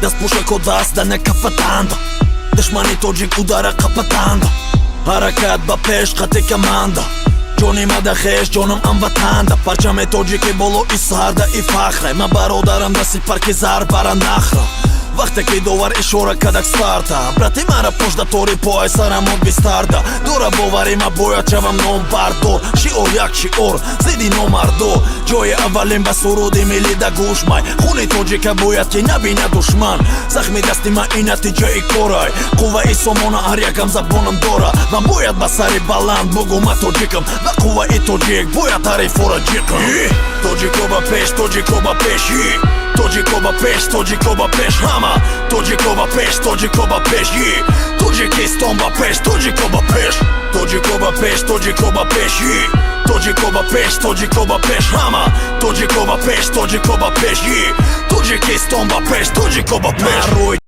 Дастпӯшако даст да накафатанд, душмани тоҷик удара қапатанд. Ҳаракат ба пеш, қати команда, ҷони мада хеш, ҷонам амватанда. Парчами тоҷики болои сарда и фахре. Ман бародарам да сипарки зарбара нахра. Вақте ки довар ишора кадак старта, брати мара пошда тори пои сарамон бистарда. Дора бовари ма, бояд шавам номбардор. Шиор як шиор зидди номардо. Ҷои аввалин ба суруди миллӣ да гӯшмай. Хуни тоҷика бояд ки набина душман. Захми дасти ма ин натиҷаи корай. Қувваи сомона ҳар якам забонам дора. Ман бояд ба сари баланд бугӯ, ма тоҷикам. Ба қувваи тоҷик бояд ҳарифора ҷиқам. Тоҷико ба пеш, тоҷико ба пеш, тоҷико ба пеш, тоҷико ба пеш, ҳама тоҷико ба пеш, тоҷико ба пеш, Тоҷикистон ба пеш, тоҷико ба пеш, тоҷико ба пеш, тоҷико ба пеш, тоҷико ба пеш, тоҷико ба пеш, ҳама тоҷико ба пеш, тоҷико ба пеш, Тоҷикистон ба пеш, тоҷико ба пеш.